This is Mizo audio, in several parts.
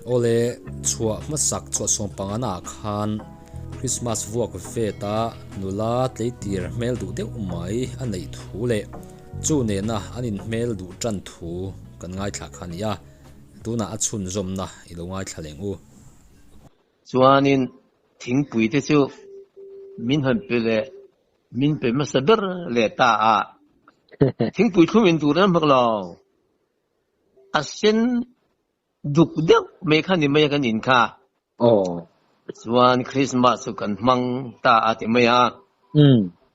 Awle, chhuah hmasak chhuah sawmpangana ah khan Christmas vuak veta nula tleitir hmel duh deuh mai a neih thu leh chu nena an inhmel duh tan thu kan ngaithla kha a ni a, tunah a chhunzawmna i lo ngaithla leng u. Chuanin thingpui te chu min han pe leh min pe hmasa ber leh ta a, thingpui thlum in tur an hmak lo. A sen duk deuh mai kha ni mai a kan in kha. Aw. Chuan Christmas chu kan hmang ta a ti mai a.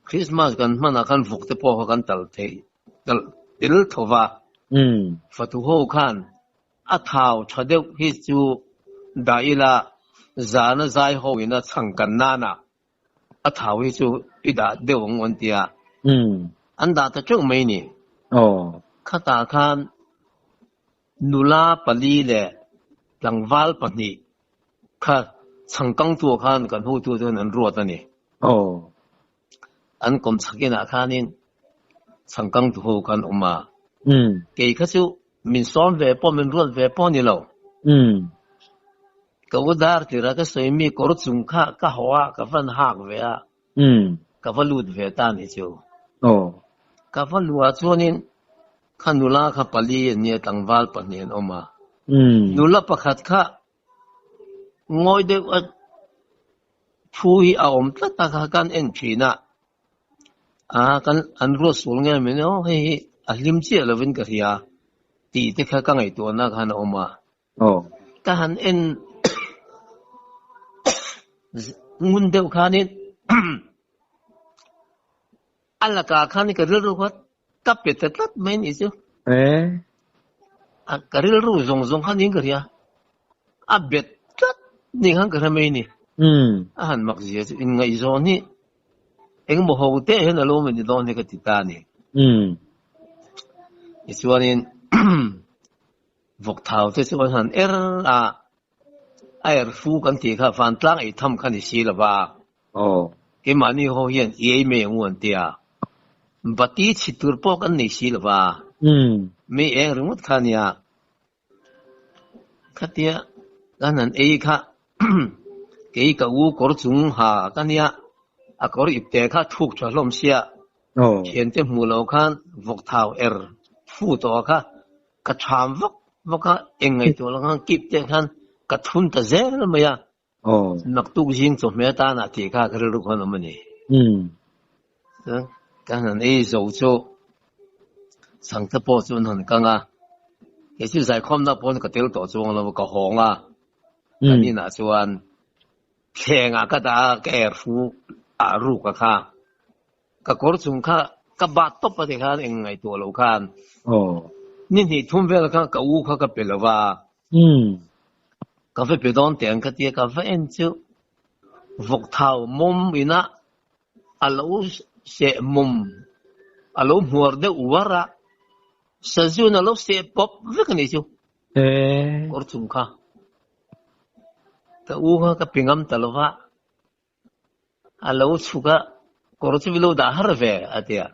Christmas kan hmanah khan vawk te pawh kha kan tal thei tal tel tho va. Fatu ho khan a thau tha deuh hi chu dah ila zana zai ho ina chhang kan nana a thau hi chu i dah deuh ang an tia. An dah ta teuh mai ni. Khatah khan nula pali leh tlangval pahnih kha chhangkangtu khan kan hotu chuan an ruat a ni. An kawm chhak inah khanin chhangkangtu ho khan awm a. Kei kha chu min sawm ve pawh min ruat ve pawh a ni lo. Ka u dar tirah ka sawi mi kawr chung kha ka haw a, ka van hak ve a, ka va lut ve ta ni chu. Ka va luah chuanin kha nula kha pali an nia tlangval pahnih an awm a. Nula pakhat kha ngawi deuh a thu hi a awm tlat a kha kan en thin a, a kan an ruat sual nge mai aw hei hi a hlim chiah lovin ka hria tih te kha ka ngaihtuahna khan a awm a. Ka han en ngun deuh khanin a lakah khan ka rilru kha ka pe ta tlat mai a nih chu. Ka rilru zawng zawng kha niin ka hria. A bet tlat ni khan ka hre mai a ni. A han mak zia chu inngaihzawn hi engemaw ho te hian a lo awm a ni dawn hi ka ti ta a ni. Tichuanin Vawk thau te chu an han er a, a er fu kan tih kha vantlang ei tham kha ni si lo va. Keimahni ho hian i ei mai ang u an ti a, bati chhit tur pawh kan nei si lo va, mi eng ringawt kha a nia. Khatia kan han ei kha kei ka u kawr chung ha ka nia, a kawr ipte kha thuk tha hlawm sia, thiante hmuh loh khan vawk thau er fu tawh kha Ka ṭham vak vak a, eng ngaihtuah lo khan kip te khan ka thun ta zel mai a. Naktuk zing chawhmeh atana tih kha ka rilru khan awm a ni. Chuan kan han ei zo chu chhangte pawh chu an han kang a, kei chu zaikhawmna pawn ka tel tawh chuang lo, ka hawng a, kan inah chuan thlengah ka dah a, ka erhu ah ruk a kha. Ka kawr chung kha ka bat tawp a ti khan eng ngaihtuah lo khan ni hnih thum vel kha ka u kha ka pe lo va, ka va pe dawn teh ang ka tia ka va en chu vawk thau mawm ina a lo seh mawm a lo hmuar deuh uar a, sazun a lo seh pawp vek a nih chu kawr chung kha ka u kha ka pe ngam ta lo va. A lo chhuk a, kawr chu lo dah har ve a ti a,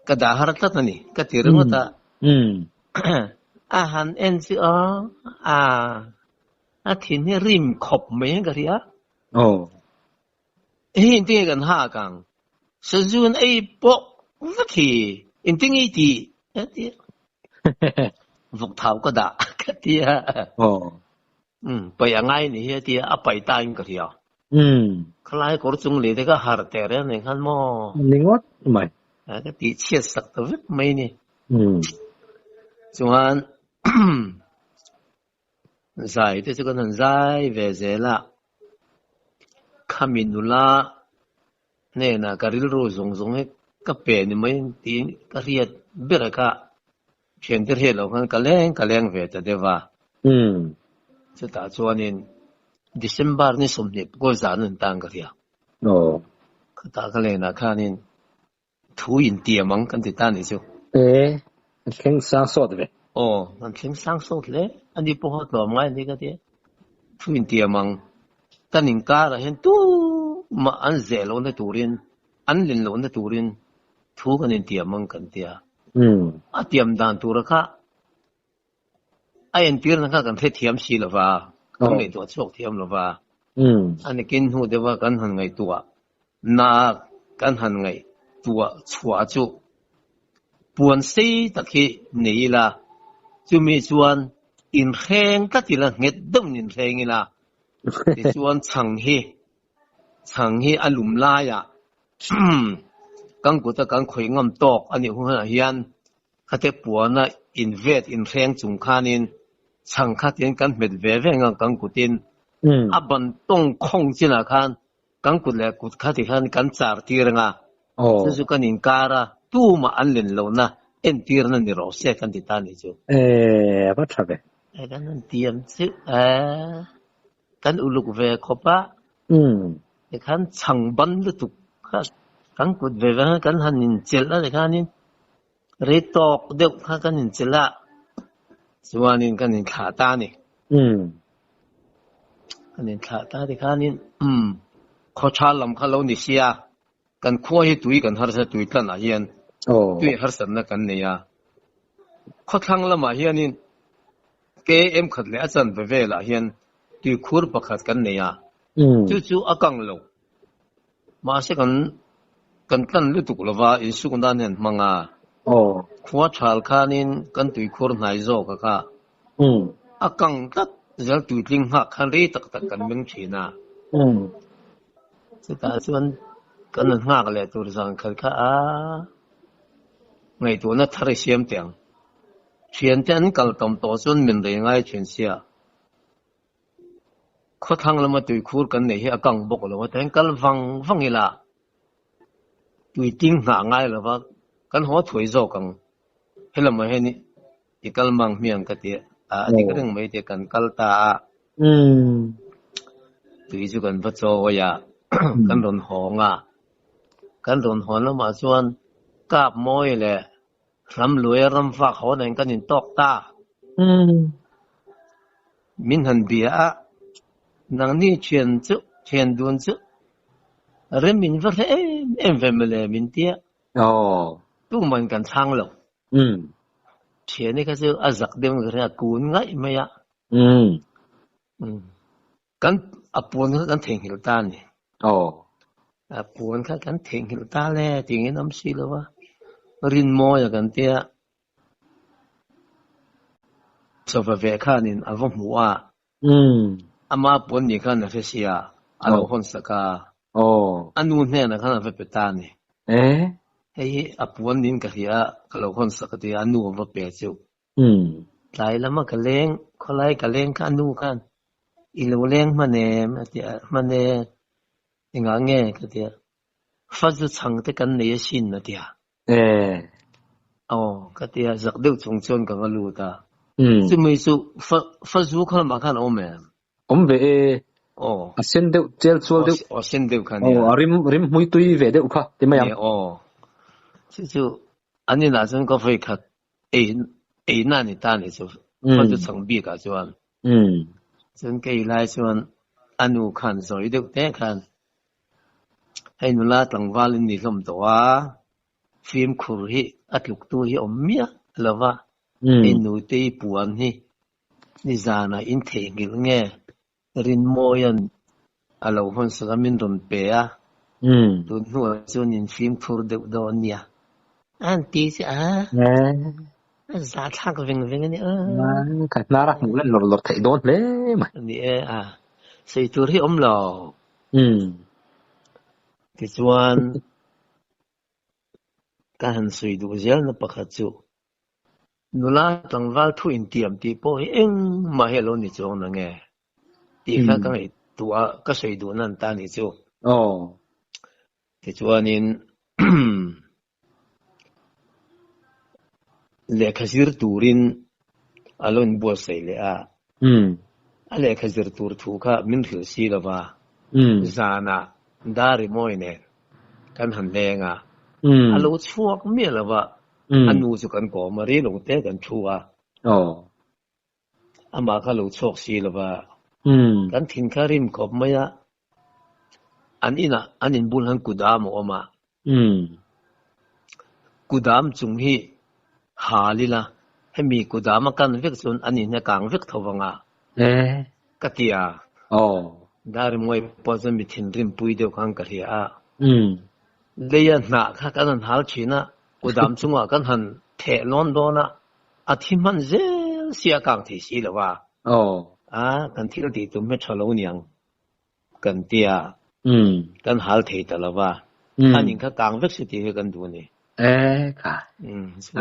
ka dah har tlat a ni ka ti ringawt a. A han en chu a, a, a thin hi rim khawp mai hian ka hria. Hei engtin nge kan hak ang? Sazun ei pawh vek hi engtin nge i tih? A ti a. Vawk thau ka dah ka ti a. Umm, paih a ngai ni hi a ti a, a paih ta in ka hria. Khalai kawr chung leh te kha harh teh reng reng khan maw? Ni ngawt mai. A ka tih chhiat sak ta vek mai ni. Chuan zai te chu kan han zai ve zel a, khami nula hnenah ka rilru zawng zawng hi ka pe ni mai tiin ka hriat ber a kha. Thiante hriat loh khan ka leng ka leng ve ta deuh a. Chutah chuanin December ni 20 pawh zan an tan ka hria. Khata ka lenah khanin thu intiam ang kan ti ta nih chu. E, an thleng sang sawt ve. Aw, an thleng sang sawt hle. Ani pawh kha tlawm ngai a ni ka ti a. Thu intiam ang kan inkarah hian tumah an zeh lohna turin, an len lohna turin thu kan intiam ang kan ti a. A tiam dan tura kha A entirna kha kan hrethiam si lo va, kan ngaihtuah chhuak thiam lo va. A nakin hnu deuha kan han ngaihtuah na kan han ngaihtuah chhuah chu puan sei tak hi nei ila, chumi chuan inhreng tlat ila, nghet deuhin inhreng ila, tichuan chhang hi chhang hi a lum laiah kan kuta kan khawih ngam tawk a nih hunah hian Khate puana invet inhreng chung khanin chhang khatin kan hmet ve ve ang kan kutin a ban tawng khawng chinah khan kan kut leh kut khati khan kan char tir anga chu chu kan inkar a tumah an len lohna entirna ni rawh se kan ti ta nih chu. E, a va tha ve. E, kan han tiam chu e, kan uluk ve khawp a. Tikhan chhang ban lutuk kha kan kut ve ve kan han inchelh a tikhanin Rei tawk deuh kha kan inchelh a, chuanin kan inthlah ta a ni. Kan inthlah ta tikhanin khawtha lam kha lo ni sia, kan khua hi tui kan harsa tui tlanah hian tui harsatna kan nei a. Khawthlang lamah hianin KM khat leh a chanve velah hian tuikhur pakhat kan nei a, chu chu a kang lo. Mahse kan kan tlan lutuk lova insuk nan hian hmang a, khua thal khanin kan tuikhur hnai zawk a kha a kang tlat zel tuitling nghak khan rei tak tak kan meng thin a. Chutah chuan kan han nghak leh tur zan khat kha a ngaihtuahna thar i siam teh ang. Thiante an kal tam tawh chuan min rei ngai thin sia. Khawthlang lama tuikhur kan neih hi a kang bawk lo a, tihian kal vang vang ila tuiting nghah ngai lo va, kan haw thuai zawk ang. Helamah hian i kal mang hmiang ka ti a, a dik reng mai te kan kal ta a, tui chu kan va chawi a, kan rawn hawng a, kan rawn hawn lamah chuan kap mawi leh Ram luaia ram vak ho nen kan intawk ta. Min han bia a, nangni thian chu, thian dun chu rem in va hre em em ve mawle min tia. Tuman kan chhang lo. Thiani kha chu a zak deuh in ka hria, a kun ngaih mai a. Kan a puan kha kan theihnghilh ta a ni. A puan kha kan theihnghilh ta le tingin awm si lo va, Rinmawia kan tia chawva ve khanin a va hmu a, ama puan ni khan a hre sia, a lo hawn sak a, a nu hnenah khan a va pe ta a ni. Hei hi a puan niin ka hria a, ka lo hawn sak a ti a, a nu a va pe chu. Tlai lama ka leng, khawlai ka leng kha a nu khan i lo leng hman em? a ti a, hman e, engah nge? ka ti a, fa chu chhang te kan nei asin a ti a. Aw ka ti a, zak deuh chung chuan ka va lut a. Chumi chu fa fa zu kha lamah khan a awm em? Awm ve e. Aw. A sen deuh, chel chual deuh. Aw, sen deuh kha nia. Aw, a rim rim hmui tui ve deuh kha ti mai ang. Aw. Chu chu an inah chuan ka vawi khat ei ei na ni ta ni chu fa chu chhang bik ah chuan chuan ka ei lai chuan a nu khan zawi deuh te khan hei nula tlangval in ni hlawm tawh a fimkhur hi a tluk tu hi awm miah lo va hei nute i puan hi nizanah in theihnghilh nge Rinmawia'n a lo hawn sak a min rawn pe a, tun hnuah chuan in fimkhur deuh dawn nia. A han ti che a, a zahthlak veng veng a nia. Ka hnar a hmuh lan lawr lawr theih dawn hle mai. Ni e, a sawi tur hi awm lo. Tichuan ka han sawi duh zelna pakhat chu Nula tlangval thu intiam tih pawh hi engmah hi a lo ni chuang na nge tih kha ka ngaihtuah a, ka sawi duh nan ta ni chu. Tichuanin lehkha zir turin a lo inbuatsaih leh a, a lehkha zir tur thu kha min hrilh si lo va, zanah Dari Mawi nen kan han leng a, a lo chhuak miah lo va, A nu chu kan kawm a, rilung te kan thu a. Amah kha lo chhuak si lo va. Kan thin kha rim khawp mai a. An inah an inbul han kudam a awm a. Kudam chung hi hal ila. Hemi kudam a kan vek chuan an in a kang vek tho vang a. Ka ti a. Darimawi pawh chuan mi thinrim pui deuh khan ka hria a. Leia hnah kha kan han hal thin a, kudam chungah kan han theh lawn dawn a, a thi hman zel si a kang thei si lo a. A, kan thil tih tum hi tha lo niang kan ti a, kan hal thei ta lo va, an in kha kang vek se tih hi kan duh a ni.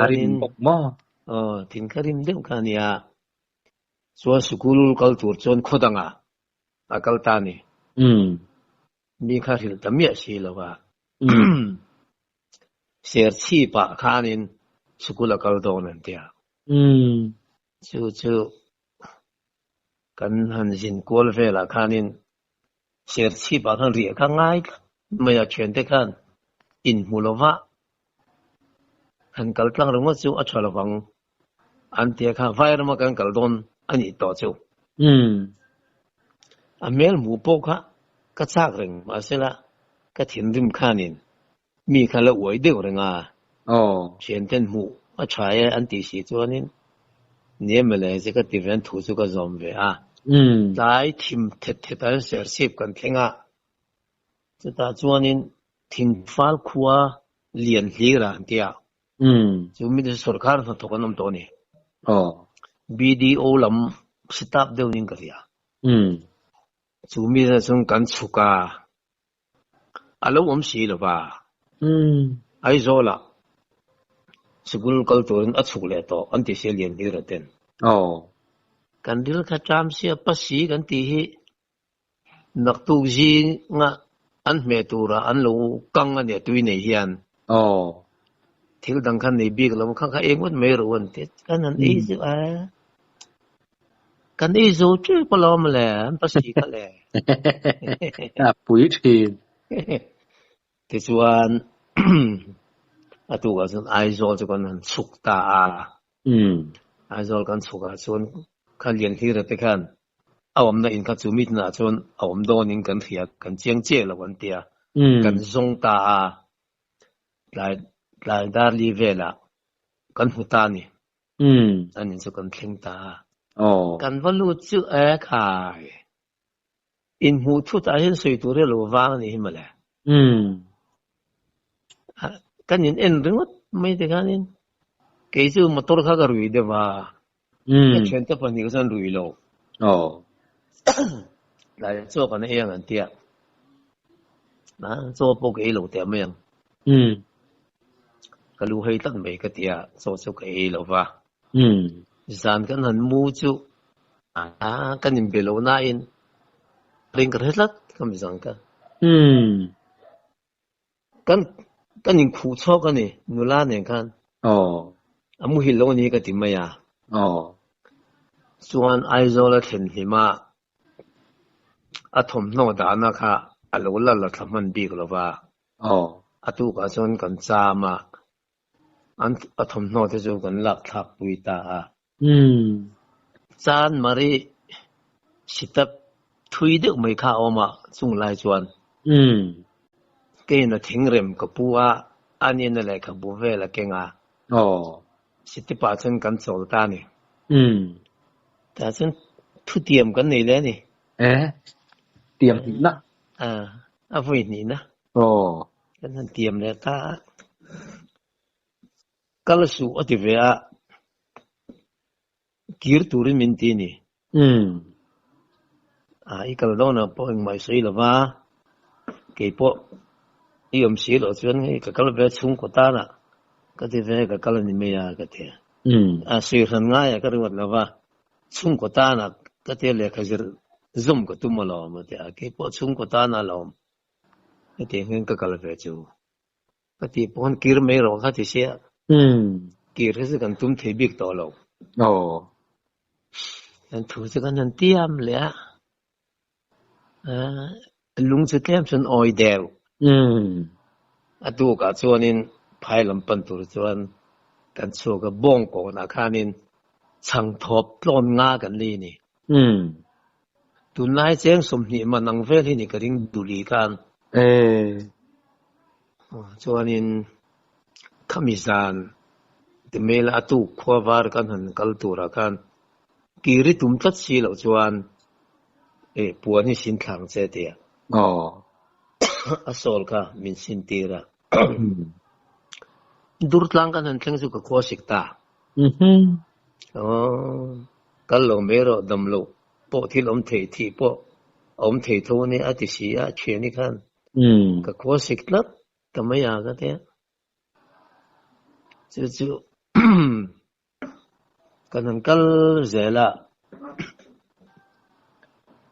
A rim bawk maw? Aw, thin kha rim deuh kha a nia. Chuan sikul kal tur chuan khaw dangah a kal ta a ni. Mi kha hrilh ta miah si lo a. Serchhip ah khanin sikul a kal dawn an ti a. Chu chu kan han zin kual velah khanin Serchhip ah khan riah kha ngai tlat mai a, thiante khan inhmu lova han kal tlang ringawt chu a tha lovang an ti a kha Vairama kan kal dawn a nih tawh chu. A hmel hmuh pawh kha ka chak reng mahsela ka thinrim khanin Mi kha la uai deuh reng a, thianten hmuh a tha e an tih si chuanin nia mawle che ka ti ve an thu chu ka zawm ve a. Tlai thim thet thet ah hian Serchhip kan thleng a, chutah chuanin Thingfal khua lian hlir a an ti a, chu mi chu sawrkar hnathawk an awm tawh a ni. BDO lam staff deuh niin ka hria. Chu mi chuan kan chhuk a. A lo awm si lo va. Aizawlah sikul kal turin a chhuk leh tawh an ti sia Lianhlira ten. Kan ril kha ṭam sia pasi kan tih hi naktuk zinga an hmeh tura an lo kang a nia tui nei hian. Thil dang kha nei bik lo kha kha eng ngawt mai rawh u an ti. Kan han ei zeuh a. Kan ei zo tep alawm le, an pasi kha le. A pui thin. Tichuan a tukah chuan Aizawl chu kan han chhuk ta a. Aizawl kan chhuk ah chuan kha Lianhlira te khan a awmna in kha chu mi tunah chuan a awm dawnin kan hria, kan chiang chiah lo an tia. Kan zawng ta a. Tlai tlai dar li velah kan hmu ta a ni. Ani chu kan thleng ta a. Kan va lut chu e khai. Inhmuh thut ah hian sawi tur hi a lo vang a nih hi mawle. Kan in en ringawt mai te khanin kei chu motor kha ka rui deuh a. Ka thiante pahnih kha chuan rui lo. Tlai chaw kan ei ang an tia. Chaw pawh ka ei lo teh mai ang. Ka lu hei tlat mai ka ti a, chaw chu ka ei lo va. Zan kan han mu chu a kan inbe lo nain ring ka hre tlat ka mi zan ka. Kan kan inkhuh chhawk a ni nula nen khan. A muhil lo a ni ka ti mai a. Chuan Aizawl a thlen hlim a, a thawmhnaw dahna kha a lo la la thla hman bik lo va. A tukah chuan kan cham a, an a thawmhnaw te chu kan lak thlak pui ta a. Chan Mari sitap thui deuh mai kha a awm a, chung lai chuan keiin a thingrem ka pu a, aniin a lehkhabu vel a keng a. Sitip ah chuan kan chawl ta a ni. Tah chuan thutiam kan nei leh a ni. Tiam hnihna. A vawi hnihna. Kan han tiam leh ta a. Kal suh a ti ve a, kir turin min ti a ni. A, i kal dawnah pawh engmah i sawi lo va, kei pawh i awm si loh chuan hei ka kal ve chhungkaw tanah ka ti ve ka kal a ni mai a ka ti a. A, sawi hran ngaiah ka ringawt lo va, chhungkaw tanah ka ti a lehkha zir zawm ka tum alawm a ti a, kei pawh chhungkaw tanah alawm hetiang hian ka kal ve chu. Ka tih pawn kir mai rawh kha ti sia. Kir hi chu kan tum thei bik tawh lo. Kan thu chu kan han tiam leh a. Lung chu tlem chuan awi deuh. A tukah chuanin phai lam pan tur chuan kan chhuak a, Bawngkawnah khanin chhangthawp tlawn nga kan lei a ni. Tunlai cheng 20 man ang vel hi ni ka ring duli khan. Chuanin khami zan Ti mai la, a tuk khua var kan han kal turah khan kir i tum tlat si loh chuan e puan hi sin thlang che tia. A sawl kha min sin tir a. Durtlang kan han thleng chu ka khua sik ta. Aw, kal lo mai rawh dam loh pawh thil awm thei thih pawh a awm thei tho a nia a ti si a, thiani khan ka khua sik tlat ta mai a ka tia. Chu chu kan han kal zel a,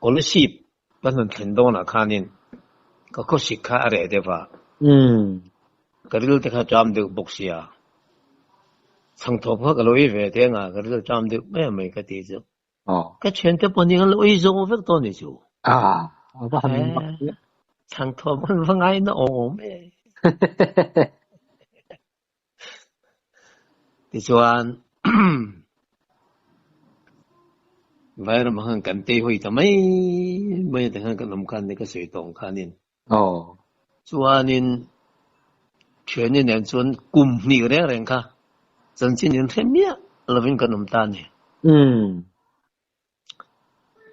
Kolasib kan han thlen dawnah khanin ka khawsik kha a reh deuh a, ka ril te kha ṭam deuh bawk sia, chhangthawp kha ka lo ei ve teh ang a, ka ril ṭam deuh mai mai ka ti chu. Ka thiante pawh nih an lo ei zawk vek tawh a ni chu. Chhangthawp an va ngaina awm e. Tichuan Vairam khan kan tei hawi ta mai mai a tikhan kan awm khan ni ka sawi tawng khanin. Chuanin thiani nen chuan kum hnih reng reng kha chanchin inhre miah lovin kan awm ta a ni.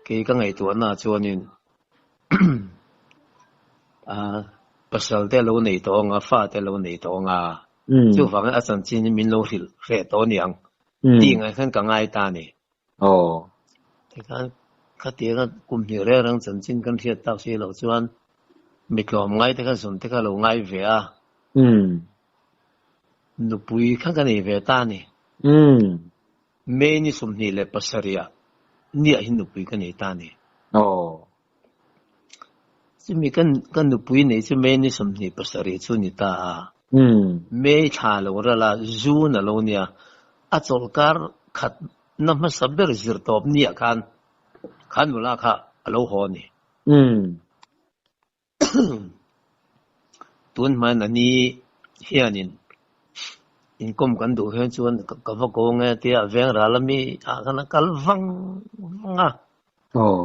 Kei ka ngaihtuahna chuanin pasal te lo nei tawh ang a, fa te lo nei tawh ang a, chuvangin a chanchin hi min lo hrilh hreh tawh a ni ang tih ngaih khan ka ngai ta a ni. Tikhan khatianga kum hnih reng reng chanchin kan hriat tak si loh chuan mi tlawm ngai te kha zun te kha lo ngai ve a, nupui kha ka nei ve ta a ni. May ni 27 ah niah hi nupui ka nei ta a ni. Chumi ka nupui nei chu May ni 27 chu ni ta a. May thla lo ral a, June a lo nia. A chawlhkar khat na hmasa ber zir tawp niah khan kha nula kha a lo haw a ni. Tun hmain a ni hianin inkawm kan duh hian chuan ka va ko nge tia veng ral ami ah khan a kal vang vang a,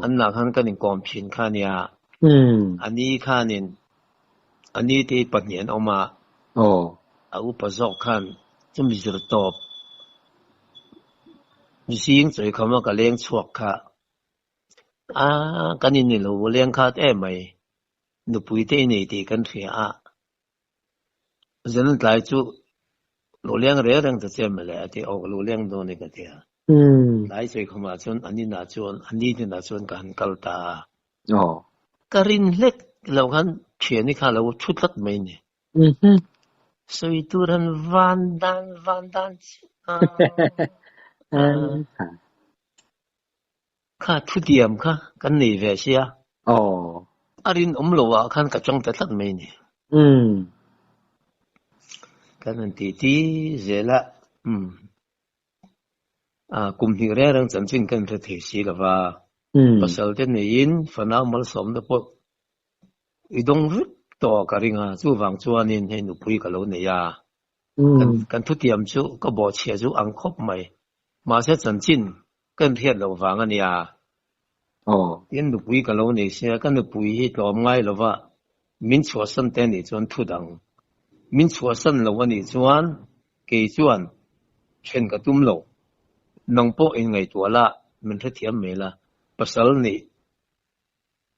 an nah khan kan inkawm thin kha a nia. A ni khanin a ni te pahnih an awm a, a upa zawk khan chumi zir tawp zing chawikham a ka leng chhuak kha. A, kan in ni lo leng khat em mai. Nupui te i nei tih kan hria a. Zan tlai chu lo leng reng reng ta che mawle a ti. Aw ka lo leng dawn e ka ti a. Tlai sawi khawmah chuan an inah chuan an ni hnenah chuan ka han kal ta a. Ka rin hlek lo khan thiani kha lo thu tlat mai ni. Sawi tur han van dan van dan chiah a. Kha thutiam kha kan nei ve sia. A rinawm lo ah khan ka chang ta tlat mai ni. Kan han ti ti zel a. Kum hnih reng reng chanchin kan hre thei si lo va. Pasal te neiin fanau malsawmna pawh i dawng vek tawh ka ring a. Chuvang chuanin hei nupui ka lo nei a. Kan thutiam chu ka bawhchhia chu ang khawp mai. Mahse chanchin Ka inhriat loh vang a nia. Tin, nupui ka lo nei sia, ka nupui hi tlawm ngai lova min chhuahsan te anih chuan thu dang. Min chhuahsan lo anih chuan kei chuan then ka tum lo. Nang pawh inngaihtuah la, min hrethiam mai la, pasal nih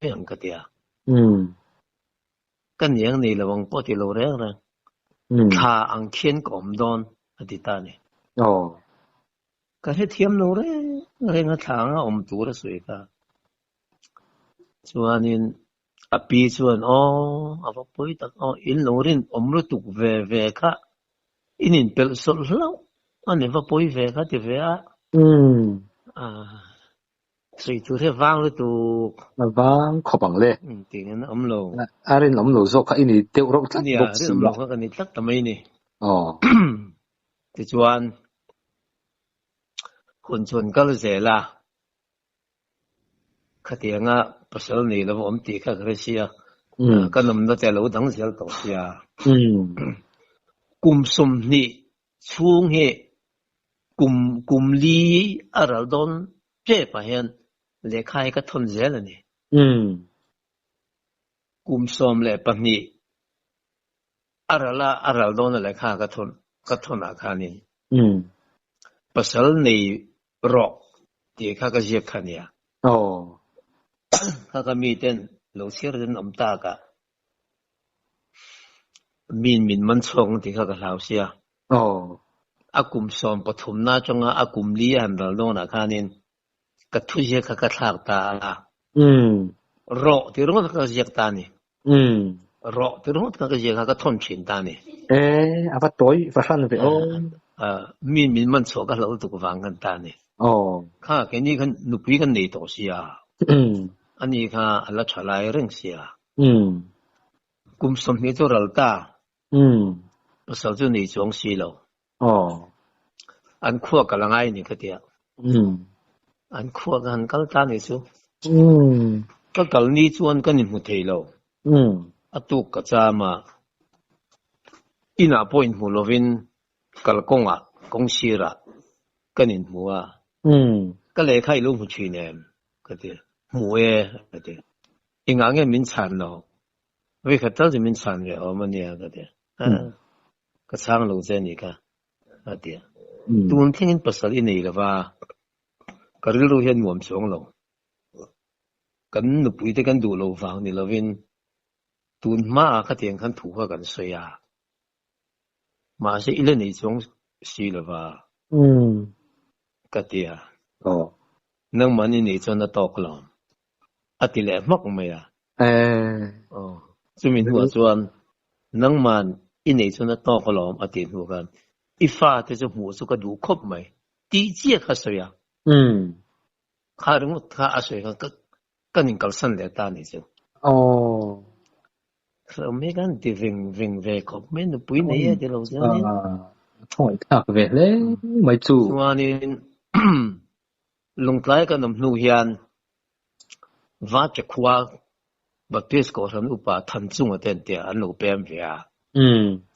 mai ang ka tia. Ka niang nei lo ang pawh ti lo reng reng. Thla ang khian ka awm dawn a ti ta a ni. Ka hrethiam lo reng reng a thla anga awm tur a sawi kha. Chuanin a pi chuan aw a va pawi tak aw in lo rin awm lutuk ve ve kha in inpelh sawlh hlauh a ni va pawi ve kha ti ve a. Sawi tur hi a vang lutuk. A vang khawp ang le. Tih in a awm lo. A rinawm lo zawk kha i ni deuh reuh tlat bawk si a. Nia, rinawm lo kha ka ni tlat ta mai ni. Tichuan hun chuan kal zel a, khatianga pasal nei lo awm tih kha ka hre sia, ka nawmna te a lo dang zel tawh sia. Kum 20 chhung hi kum kum li a ral dawn tep ah hian lehkha hi ka thawn zel a ni. Kum 12 a ral a, a ral dawn a lehkha ka thawn ka thawn ah khanin. Umm. Pasal nei rawh tih kha ka ziak kha nia. Aw. Kha ka miten lo chhiar ten awm tak a. Min min man chhuak ang tih kha ka hlau sia. Aw. A kum 13 na atanga a kum li a han ral dawnah khanin ka thu ziak kha ka thlak ta a. Umm. Rawh tih ringawt kha ka ziak ta a ni. Umm. Rawh tih ringawt kha ka ziak kha ka thawn thin ta a ni. E, a va tawi fahran ve aw. Min min man chhuah ka hlauh lutuk vang kan ta a ni. Aw. Kha keini khan nupui kan nei tawh sia. Umm. Ani kha a la tha lai reng sia. Umm. Kum 20 chu ral ta. Umm. Pasal chu nei chuang si lo. Aw. An khua kal a ngai ni ka tia. Umm. An khua ka han kal ta ni chu. Umm. Ka kal ni chuan kan inhmu thei lo. Umm. A tuk ka cham a. Inah pawh inhmu lovin kalkawngah kawngsirah kan inhmu a. Umm. Ka lehkha i lo hmu thin em? Ka ti. Hmu e ka ti. Engah nge min chhan lo? Vekhat tal chu min chhan ve awm a nia ka ti. Ka chhang lo che anih kha a ti a. Tun thlengin pasal i nei lova, ka rilru hian nuam chuang lo. Kan nupui te kan duh lo vang ni lovin tun hmaah khatiang khan thu kha kan sawi a. Mahse i la nei chuang si lova ka ti a. Nangmahni nei chuan a tawk lo a ti leh hmak mai a. Aw, chumi hnuah chuan nangman i nei chuan a tawk alawm a tih hnu khan i fate chu hmuh chu ka duh khawp mai tih chiah kha sawi a. Kha ringawt kha a sawi khan ka kan inkalsan leh ta ni chu. Aw. Hlauh mai khan ti veng veng ve khawp mai nupui nei e ti lo chuanin. Thawi thlak ve hle mai chu. Chuanin Lungtlai kan awm hnu hian Vacha khua Baptist Kohhran upa Thanchunga te an tia an lo pem ve a.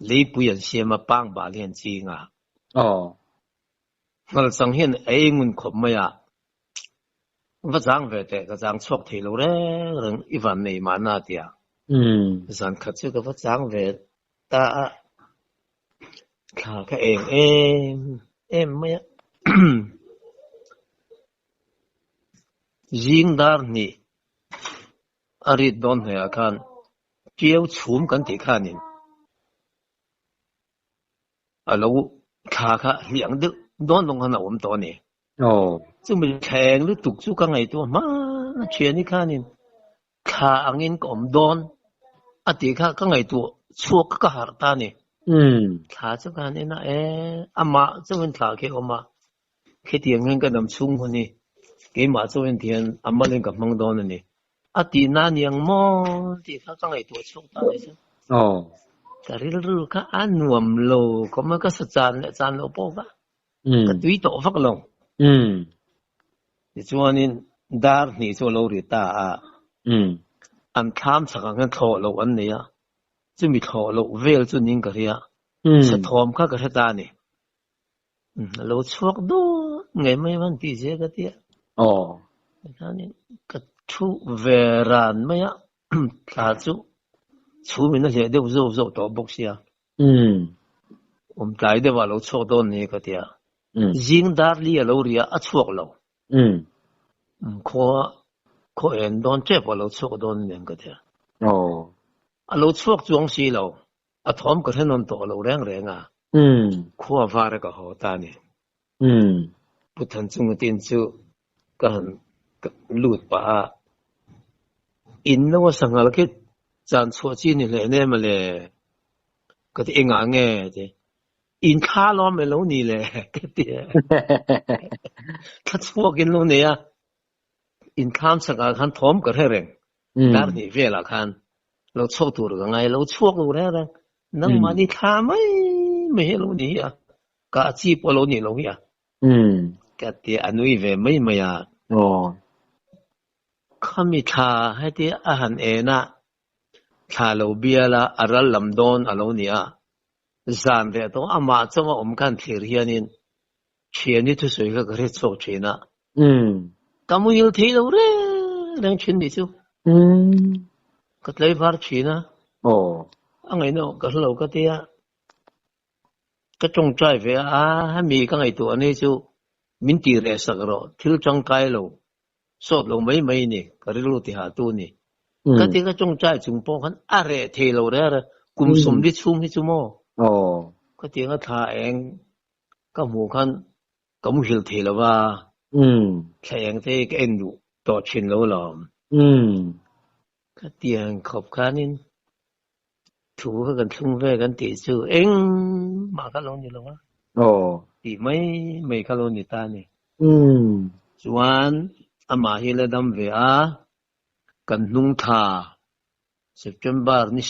Leipui an siam a, pangbal hi an ching a. Nghalchang hian a ei ngun khawp mai a, va chang ve teh ka chang chhuak thei lo reng reng i van nei mahna tia. Zan khat chu ka va chang ve ta a, thla ka eng em em mai a. Zing dar hnih a rit dawn hnuaiah khan Tiau chhum kan tih khanin a lo thla kha hliang deuh dawn dawn khan a awm tawh a ni. Chumi thleng lutuk chu ka ngaihtuah hma thiani khanin thla angin ka awm dawn a tih kha ka ngaihtuah chhuak ka harh ta a ni. Thla chu ka han en a, e amah chauhin thla khi a awm a, khitiang hian ka dam chhung hun hi keimah chauhin ti hian a malin ka hmang dawn a ni. A tih na niang maw tih kha ka ngaihtuah chhuak ta ni chu. Ka rilru kha a nuam lo khawp mai, ka sa chan leh chan loh pawh kha ka tui tawh vak lo. Tichuanin dar hnih chu a lo ri ta a, an thlam chak ang hian thlawh loh an nei a, chumi thlawh loh vel chu niin ka hria, sathawm kha ka hre ta a ni. A lo chhuak dawn ngei mai a tih zel ka tia. Tikhanin ka thu ve ran mai a, thla chu chhum in a hleh deuh zawk zawk tawh bawk sia. Awm tlai deuh ah a lo chhuak dawn ni ka tia. Zing dar li a lo ri a, a chhuak lo. Khaw khaw en dawn tep a lo chhuak dawn nen ka tia. A lo chhuak chuang si lo. A thawm ka hre nawn tawh lo reng reng a. Khua var a ka haw ta a ni. Pu Thanchunga tin chu ka han lut pah a, in lo a sanghal khi chan chhuah chi ni hle nem a le ka ti engah nge ti in thla lawm e lo ni le ka ti a. Thla chhuak in lo nei a, in thlam chhakah khan thawm ka hre reng. Dar hnih velah khan lo chhuak tur ka ngai, lo chhuak lo reng reng. Nangmahni thla mai mai hi a lo ni hi a, ka chi pawh a lo nih lo hi a. Ka ti a nui ve mai mai a. Khami thla heti a han en a, thla lo bial a, a ral lam dawn a lo ni a. Zan reh tawh amah chauh a awm khan thlir hianin Thiani thusawi kha ka hre chhuak thin a. Ka muhil thei lo reng reng thin nih chu. Ka tlaivar thin a. A ngaihna ka hre lo ka ti a. Ka tawngtai ve a, hemi ka ngaihtuah ni chu min ti reh sak rawh, thil tangkai lo, sawt lo mai mai ni, ka rilru ti hah tu ni. Ka ti ka tawngtai chung pawh khan a reh thei lo reng reng, kum sawmli chhung hi chu maw? Ka ti anga thla eng ka hmuh khan ka muhil thei lo va, thla eng te hi ka en duh tawh thin lo lawm. Ka ti ang khawp khanin Thu kha kan thlung ve kan tih chu engmah kha lo ni lo a. Tih mai mai kha lo ni ta a ni. Chuan amah hi la dam ve a, kan hnung thla September ni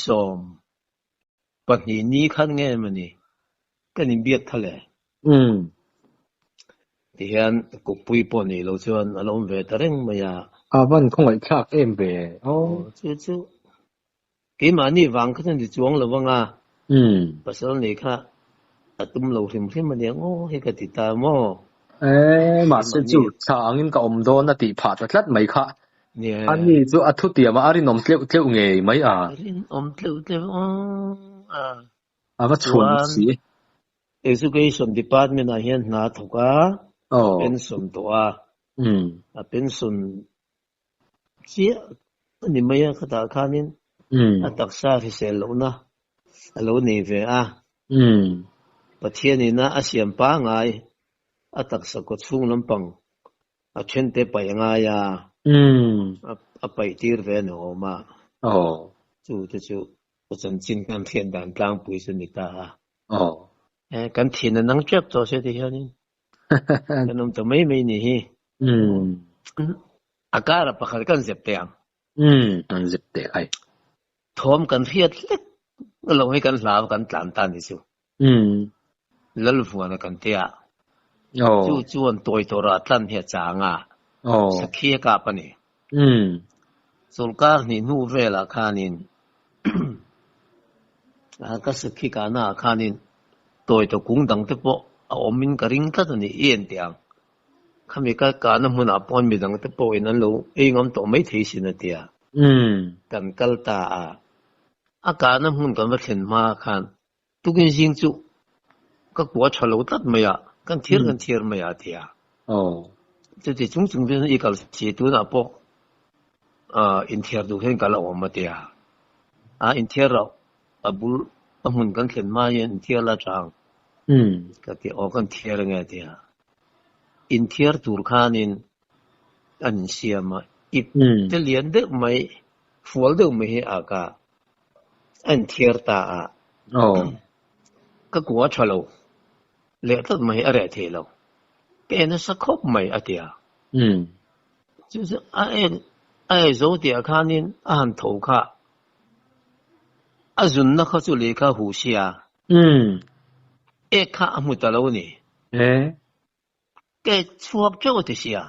12 ni khan nge mawni kan inbiak kha le. Tihian kukpui pawh nih loh chuan a lo awm ve ta reng mai a. A van khawngaihthlak em ve. Aw chu chu Keimahni vang kha chuan ti chuang lo vang a, pasal nei kha a tum lo hrim hrim a nia ngaw hi ka ti ta maw? E, mahse chu thla angin ka awm dawn a tih phah ta tlat mai kha. Ani chu a thutiam a, a rinawm tleuh tleuh ngei mai a. A rinawm tleuh tleuh a. A va chhuan bawk si. Education Department ah hian hna a thawk a, a pension tawh a, a pension Chiah a ni mai a, khatah khanin a taksa hrisel lohna a lo nei ve a. Pathianina a siam pangai a taksa kaw chhung lampang a thente paih a ngai a, a paih tir ve a ni awm a. Chu te chu chanchin kan hriat dan tlangpui chu ni ta a. Kan thin a nang tep tawh se ti hianin Kan awm ta mai mai ni hi. A kara pakhat kan zep teh ang. Kan zep teh ai. Thawm kan hriat hlek lo hi kan hlau kan tlan ta ni chu. Lalvuana kan ti a. Chu chuan tawi tawrah tlan hi a chang a. Sakhi a kap a ni. Chawlhkar hnih hnu velah khanin ka sakhi kahna ah khanin tawi tawh kung dang te pawh a awm in ka ring tlat a ni i en teh ang. Khami ka kahna hmunah pawh mi dang te pawhin an lo ei ngam tawh mai thei sin a tia. Kan kal ta a, a kahna hmun kan va thlen hma khan Tukin zing chu ka kua tha lo tlat mai a, kan thiar kan thiar mai a ti a. Chuti chung chung chuan i kal si tunah pawh inthiar duh hian ka la awm a ti a. A inthiar loh a bul a hmun kan thlen hma hian inthiar la tha ang ka ti a, aw kan thiar ange a ti a. Inthiar tur khanin an insiam a, ip te lian deuh mai, fual deuh mai hi a ka A inthiar ta a, ka kua a tha lo leh tlat mai a reh thei lo, ka en nasa khawp mai a ti a. Chu chu a en a ei zo tih ah khanin a han tho kha, a zunna kha chu lei kha huh sia, ek kha a hmu ta lo a ni. Ka chhuak teuh a ti sia.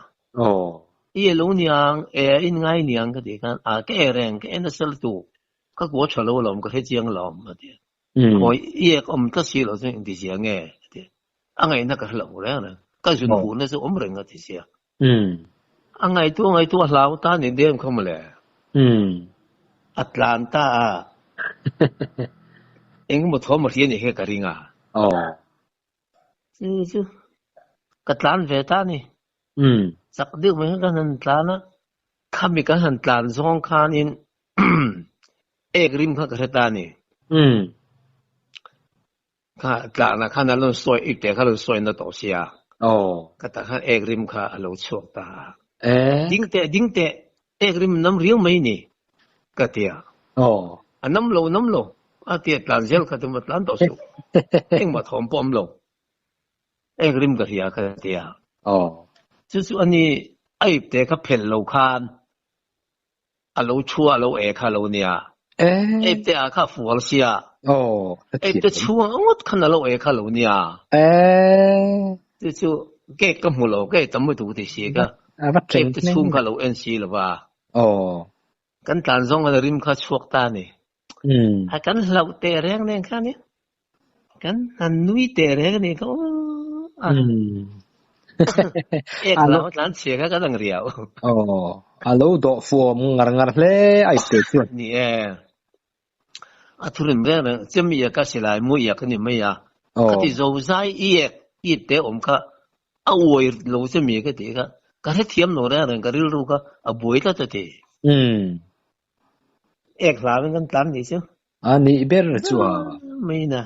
I e lo niang, e a in ngai niang ka tih khan, a ka e reng, ka en nasa lutuk, ka kua tha lo alawm, ka hre chiang alawm a ti a. Khawi i ek awm tlat si lo chuan engti zia nge a ti a. A ngaihna ka hre lo reng reng, ka zun huhna chu awm reng a ti sia. A ngaihtuah ngaihtuah hlau ta ni dem kha mawle. A tlan ta a, engemaw thawm a hria nih kha ka ring a. Chu chu ka tlan ve ta ni. Chak deuh mai khan kan han tlan a, khami kan han tlan zawng khanin ek rim kha ka hre ta ni. Kha tlanah khan a rawn sawi ipte kha a rawn sawi na tawh sia. Ka tah khan ek rim kha a lo chhuak ta a. Ding teh ding teh ek rim nam riau mai ni ka ti a. A nam lo nam lo a ti a tlan zel kha tum a tlan tawh suh. Engmah thawm pawh awm lo. Ek rim ka hria ka ti a. Chu chu ani a ipte kha phelh lo khan a lo thu a lo e kha lo nia. Ipte ah kha fual sia. Ipte chhung ngawt khan a lo e kha lo nia. Chu chu cake ka hmu lo cake tam lutuk ti si ka. Ipte chhung kha lo en si lo va. Kan tlan zawng a rim kha chhuak ta a ni. A kan hlauh teh reng nen khan in kan han nui teh reng a ni kha aw. Ek lam a tlan chhia kha kan ang riau. Aw, a lo dawh fuam ngar ngar hle a ipte chuan. Ni e. A thurim reng reng, chemi iak a silai mu iak a ni mai a. Khati zo zai i ek i ipte awm kha a uai lo che mi ka tih kha ka hrethiam lo reng reng ka rilru kha a buai tlat a ti. Ek hlauin kan tlan nih chu. A nih ber chu a. Mai na.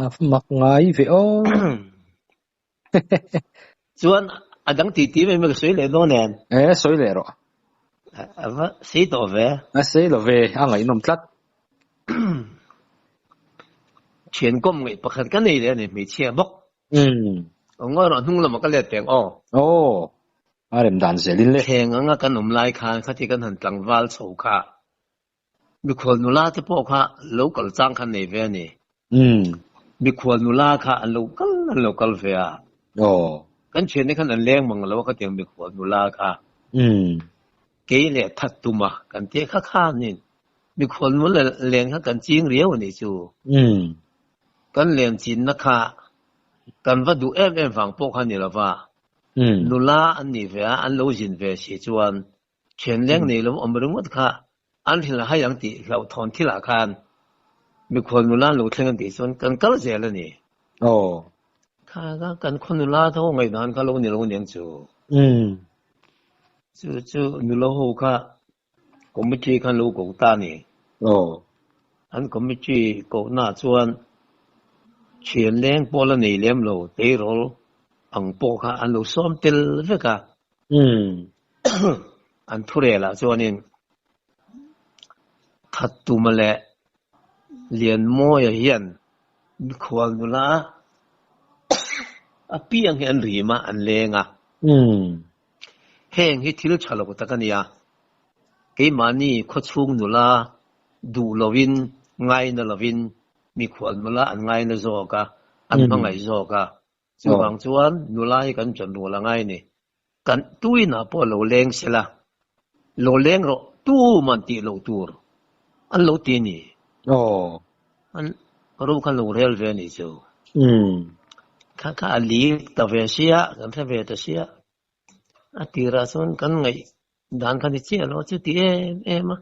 A mak ngai ve aw. Chuan a dang tih tih mai mai ka sawi leh dawn em? E, sawi leh rawh. A va sei tawh ve. A sei lo ve, a ngaihnawm tlat. Thian kawm ngaih pakhat ka nei leh a ni, hmeichhia bawk. Aw ngawi rawh, hnung lamah ka let teng aw. Aw, a rem dan zelin le. Thleng anga kan awm lai khan khati kan han tlangval chho kha. Mikhual nula te pawh kha lo kal chang kha nei ve a ni. Mikhual nula kha an lo kal an lo kal ve a. Kan thiante khan an leng mang lo a khatiang mikhual nula kha. Kei leh that tum a kan tih kha khanin mikhual nula len kha kan ching riau a nih chu. Kan len chinna kha kan va duh em em vang pawh kha ni lo va. Nula an nih ve a, an lo zin ve si chuan Thian leng nei lo awm ringawt kha an hrilh hai ang tih hlauhthawn thilah khan mikhual nula an lo thleng an tih chuan kan kal zel a ni. Aw. Kha kha kan khaw nula tho ngaihdan kha lo ni lo aniang chu. Chu chu nula ho kha committee khan lo ko ta a ni. Aw. An committee kohna chuan thian leng pawh la nei lem lo tleirawl ang pawh kha an lo sawm tel vek a. An thurelah chuanin Thattuma leh Lianmawia hian mikhual nula a piang hi an rim a, an leng a. Heng hi thil tha lo tak a nia. Keimahni khawchhung nula duh lovin, ngaina lovin mikhual nula an ngaina zawk a, an hmangaih zawk a. Chuvang chuan nula hi kan ṭan rual a ngai ni. Kan tuinah pawh lo leng sela, lo leng rawh tuman tih loh tur an lo ti a ni. An ro khan lo rel ve a nih chu. Kha kha a li ta ve sia, kan hre ve ta sia. A tirah chuan kan ngaih dan kha ni chiah lo, chuti em em a.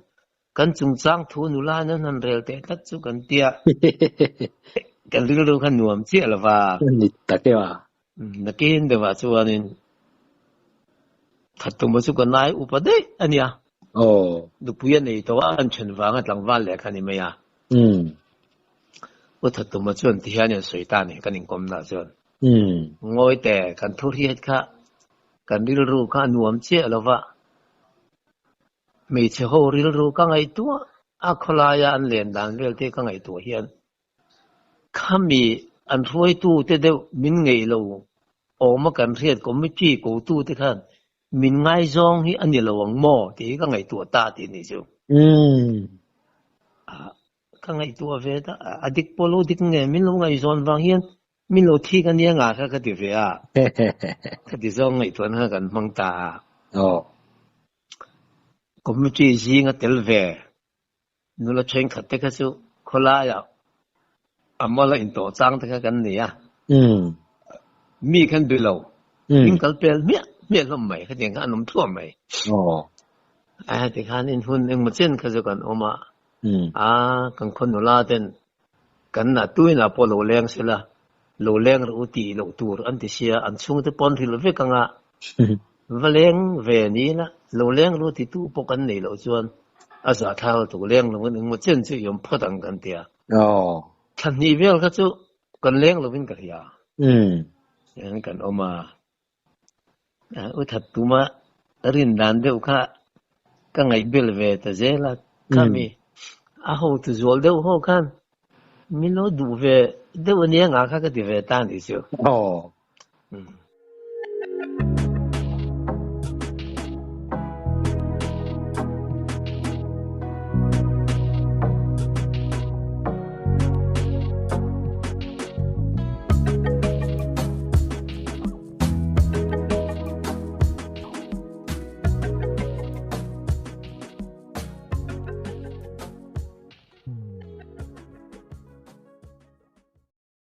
Kan chungchang thu nula in an han rel teh tlat chu kan tia. Kan rilru kha nuam chiah lo va. Ni tak e a. Nakin deuhah chuanin Thattuma chu ka nai upa daih a nia. Nupui a nei tawh a, an then vanga tlangval leh kha ni mai a. U Thattuma chuan ti hian an sawi ta a ni, kan inkawmna chuan. Ngawi teh, kan thu hriat kha kan rilru kha a nuam chiah lo va. Hmeichhe ho rilru ka ngaihtuah a, khawlaia an len dan vel te ka ngaihtuah hian khami an hruaitu te deuh min ngeih lo awm a kan hriat committee kotu te khan min ngaizawng hi a ni lo ang maw tih hi ka ngaihtuah ta tih a nih chu. Ka ngaihtuah ve ta, a dik pawh lo dik nge min lo ngaihzawn vang hian Min lo thik a nia nga kha ka ti ve a. Ka ti zawng ngaihtuahna kha kan hmang ta a. Committee zing a tel ve. Nula thenkhat te kha chu khawlaiah a mawla intawh chang te kha kan nei a. Mi khan be lo. Min kal pel hmiah hmiah hlawm mai. Khatiang kha an awm thuam mai. A heti khan in hun engmaw chen kha chu kan awm a. A kan khaw nula ten Kan na tuinah pawh lo leng sela, lo leng rawh u tih loh tur an ti sia, an chhungte pawn hrilh vek anga va leng ve ni ila, lo leng rawh u ti tu pawh kan neih loh chuan a zahthlak lutuk leng lovin engmaw chen chu i awm phawt ang kan ti a. Thla hnih vel kha chu kan leng lovin ka hria. Tihian kan awm a. U that tuma rin dan deuh kha ka ngaih bel ve ta zel a, khami a hotu zual deuh ho khan min lo duh ve deuh ania ngah kha ka ti ve ta a nih chu.